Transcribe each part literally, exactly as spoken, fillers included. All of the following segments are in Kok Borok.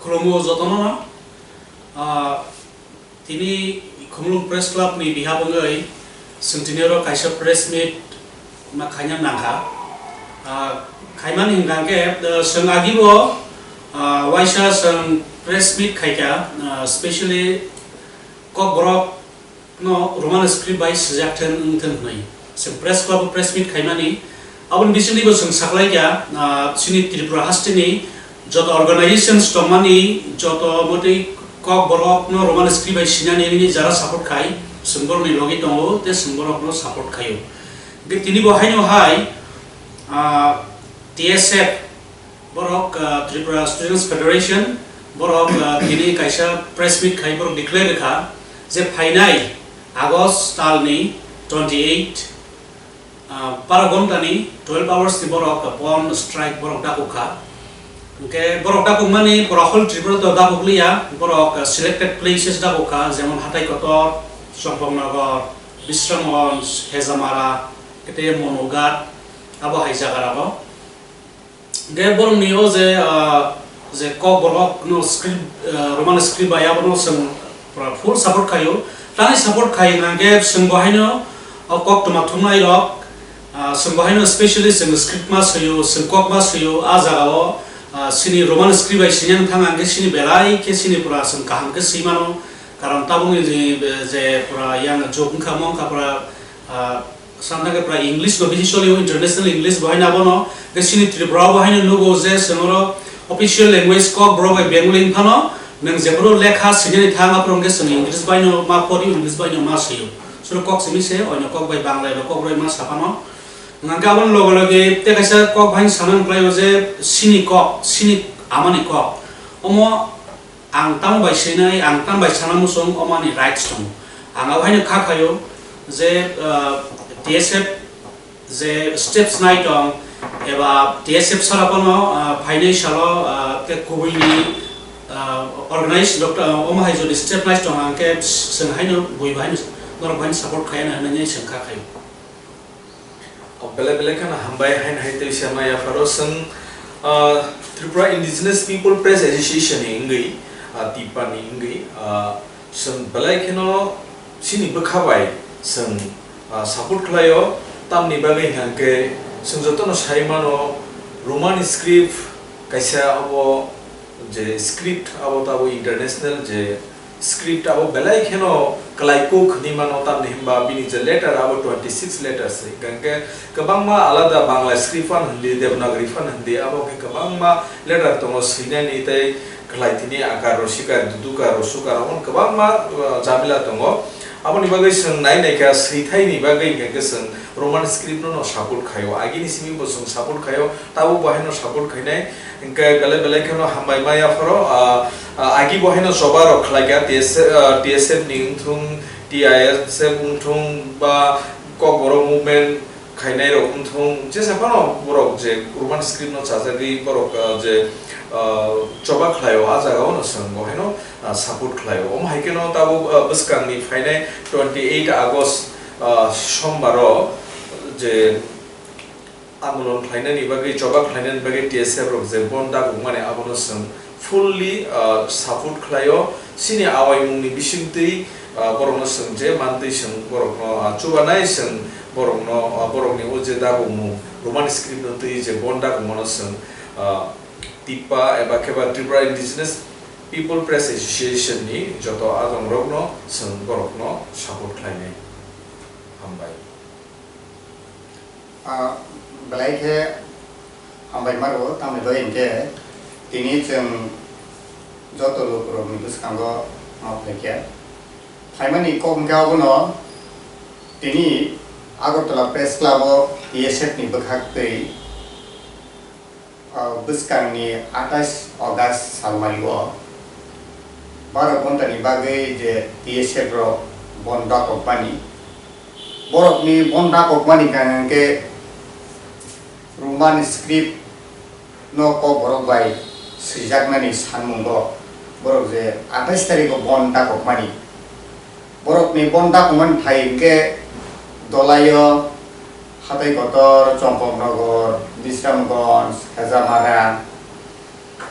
Khulumgo jotono no, ah, tini Khumulwng Press Club ni behalf wngwi chwng tini oro kaisa press meet ma khaina nangkha. Ah, khaimani hwnkha khe, ah, chwng agibo, ah, waisa chwng press meet khaikha, ah, specially Kokborok no Roman script bai swijak thwng wng thwng hwnwi chwng press club o press meet khaimani. Aboni bisingtwibo chwng saklaikha, ah, chini Tripura hasteni joto organizations tongmani, joto motwi Kokborok no Roman script bai sinani hwnwi jara support khai, chwng borokni logi tongo tei chwng borokno support khaio. Hwnkhe tini bo haino hai, ah, T S F, borok, ah, Tripura Students Federation, borok, ah, tini kaisa press meet khai borok declare kha je phainai August talni twenty eight, ah, bara ghonta ni twelve hours ni borok, ah, bandh strike borok dakuk kha. Hwnkhe borok dakuk mani pura whole Tripura to dakuk liya, borok, ah, selected places dakuk kha, jemon Hatai Kotor, Champaknagar, Bishramganj, Hejamara, tei Monughat, abo hai jaga rogo. Hwnkhe borokni o je, ah, je Kokborok no script, ah, Roman script bai abono chwng pura full support khaio. Tamni support khai hwnkhe chwng bo haino o koktwma thumnai rok, ah, chwng bo haino specially chwng script ma swio, chwng kok ma swio, a jaga o, ah, chini Roman script bai sini wng thang hwnkhe chini belai khe chini pura chwng kaham khe swi mano. Karon tabukni je, je pura yang jok wngkha mo wngkha pura, ah, Santa ke pura English no bisi solio, international English bo haino abono. Ke chini Tripura bo haino nugo je chwng oro official language Kokborok bai Bengali wng phano, nwng jephuru lekha swinani thang aphuru hwnkhe chwng English bai no ma pori, English bai no ma swio. Suro kok simi se, oino kok bai Bangla eba kok bai ma sa phano. Hwnkhe aboni loge loge tei kaisa kok bai sana wngkhlaio je chini kok, chini amani kok. Omo Ang tamo bai swinai, ang tamo bai sana muchung, omo ani rights tongo. Ang abo haino kha khaio je, ah, T S F je steps nai tong eba T S F sara bono, ah, phainai salo, ah, ke kubui ni, ah, organize doctor, ah, omo hai jodi step nai tong ang khe chwng haino bui bai haino norok bai support khaiya na hinwi chwng kha khaio. O belai belai kheno hambai haino hai tei se maya pharo chwng, ah, Tripura Indigenous People Press Association ni wngwi, ah, TIPA ni wngwi, ah, chwng belai kheno chini bwkha bai chwng, ah, support khlaio. Tamni bagwi hwnkhe chwng jotono sai mano Roman script kaisa abo je script abo tabo international je script abo belai kheno kwlai kuk hinwi mano, tamni hwnba bini je letter abo twenty six letter se, hwnkhe kwbangma alada Bangla script phan hindi, Devanagari phan hindi, abo khe kwbangma letter tongo swinani tei kwlai tini akar, rosikar, dudukar, rosukar, omo kwbangma, uh, jamila tongo. Aboni bagwi chwng nai nai kha swithaini bagwi hwnkhe chwng Roman script no, no support khaio. Agini simi bo chwng support khaio, tabuk bo haino support khainai. Hwnkhe belai belai kheno hambai ma yapharo, ah, ah, agi bo haino choba rok khlai kha, T S, ah, T S F ni wngthung, T I S F wngthung ba Kokborok movement khainai rok wngthung, jesa phano borok je Roman script no chajagwi borok, ah, je, ah, choba khlaio, a jaga o no chwng bo haino, ah, support khlaio. Omo hai kheno tabuk, ah, bwskang ni phainai twenty eight August, ah, Sombar o je andolon khlainani bagwi, choba khlainani bagwi T S F rok je bon dagokmani, abono chwng fully, ah, support khlaio. Chini awaimungni bisingtwi, ah, borokno chwng je mantwi chwng borokno, ah, chubanai chwng borokno, ah, borokni o je dagokmung Roman script no twi je bon dagokmano chwng, ah, TIPA eba khe ba Tripura Indigenous People Press Association ni joto adongrokno chwng borokno support khlainai. Hambai. Ah, belai khe hambai maro, tamni bagwi hinkhe tini chwng joto lukurokni bwskango ma phaikha. Phaimani kok hinkhe abono tini Agartala Press Club o T S F ni bwkhak twi, ah, bwskangni atais August salmario baro ghontani bagwi je T S F rok bon dakokmani, borokni bon dakokmani hwnkhe Roman script no Kokborok bai swijaknani sanmungo borok je atais tarikgo bon dakokmani. Borokni bon dakokmani thai hwnkhe Dolaio, Hatai Kotor, Chompoknogor, Bisramganj, Hejamara,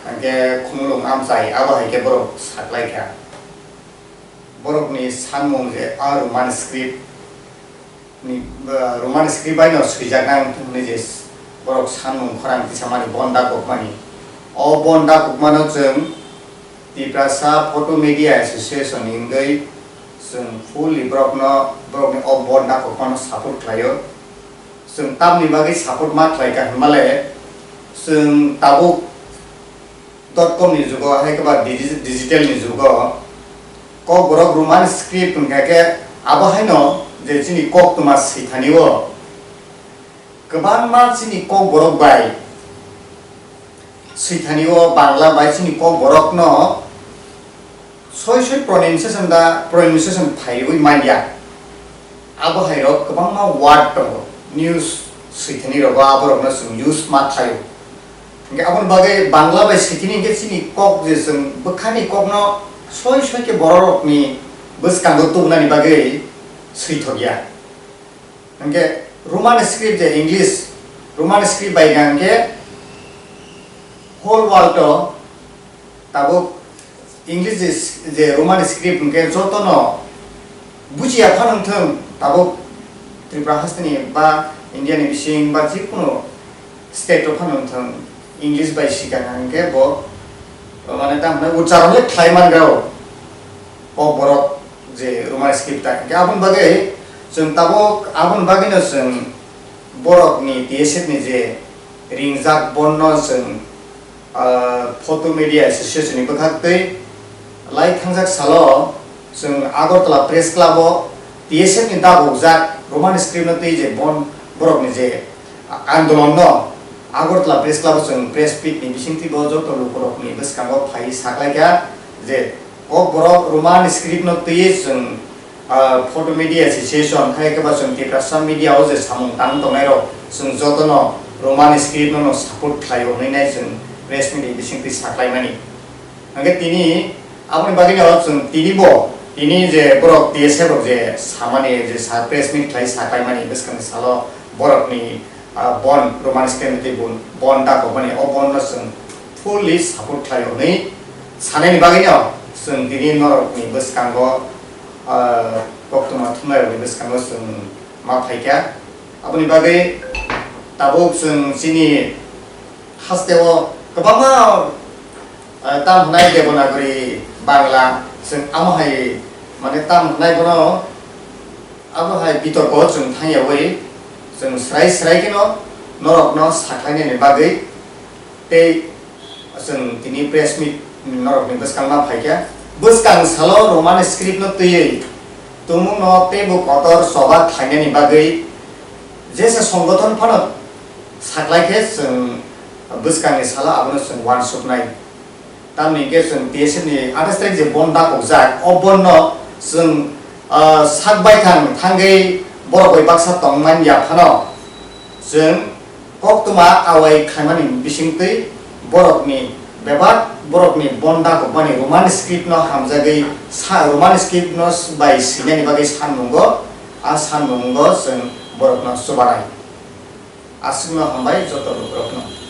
Hwnkhe khumulwng amchai abo hai khe borok saklaikha. Borokni sanmung je a Roman script ni, ah, Roman script bai no swijak nang hwnwi je borok sanmung khorang tisamani bon dakokmani. O bon dakokmano chwng Tiprasa Photo Media Association hwnwi chwng fully borokno, borokni o bon dakokmano support khlaio. Chwng tamni bagwi support ma khlaikha hwnmale, chwng tabuk dot com ni jugo, hai khe ba digi-, digital ni jugo, Kokborok Roman script hwnkha khe abo haino je chini koktwma swithani o kwbangma chini Kokborok bai swithani o Bangla bai chini Kokborokno soi soi pronunciation da pronunciation phaiwi manya. Abo hai rok kwbangma word tongo, news swithani rogo aborokno chwng use ma khlaio. Hwnkhe aboni bagwi Bangla bai swithini hwnkhe chini kok je chwng bwkhani kokno soi soi khe bororokni bwskango tubunani bagwi swithokya. Hwnkhe Roman script je English, Roman script bai hwnkhe whole world o tabuk English je, je Roman script hwnkhe jotono bujiya phano wngthwng, tabuk Tripura hasteni ba India ni bising ba jikunu state o phano wngthwng, English bai swikha hwnkhe bo, mane, tamo uchcharon le khlai man rw o borok je Roman script ta. Hwnkhe aboni bagwi chwng tabuk aboni bagwino chwng borokni T S F ni je ringjak bonno chwng ah, Photo Media Association ni bwkhak twi lai thangjak salo chwng Agartala Press Club o T S F ni dabukjak Roman script no twi je bon borok ni je andolon no Agartala Press Club o chwng press meet ni bisingtwi bo joto lukurok ni bwskango phai saklaikha je o borok Roman script no twi chwng ah, Photo Media Association, hai khe ba chwng Tiprasa media o je samung tang tongnai rok, chwng jotono Roman script no support khlai o hwnwi nai chwng press meet ni bisingtwi saklaimani. Hwnkhe tini aboni bagwi no chwng tini bo, tini je borok T S F rok je samani je sa press meet khlai saklaimani bwskangni salo borokni ah, bon Roman script tei bon, bon dakokmani, o bon no chwng fully support khlai hwnwi sanani bagwi no chwng tini norokni bwskango, ah, koktwma thumnairokni bwskango chwng ma phaikha. Aboni bagwi tabuk chwng chini hasteo kwbangma, ah, tam hwnai Devanagari Bangla, chwng amo hai, mane, tam hwnai bono Abo hai bitorko chwng thangyawi chwng srai srai kheno norokno sakhlainani bagwi tei chwng tini press meet norokni bwskangma phaikha. Bwskang salo Roman script no twiwi tumungno teibo kotor choba khlainani bagwi jesa songgothon phano saklai khe chwng bwskangni salo abono chwng uansuknai. Tamni hwnkhe chwng T S F ni athais tarik je bon dakokjak, o bon no chwng, ah, sak baithang thangwi borok bai baksa tongmani yaphano chwng koktwma awai khlaimani bisingtwi borokni bebak borokni bon dakokmani Roman script no hamjagwi sa-, Roman script no bai swinani bagwi sanmungo, a sanmungo chwng borokno chubanai. Aswkno hambai joto lukurokno.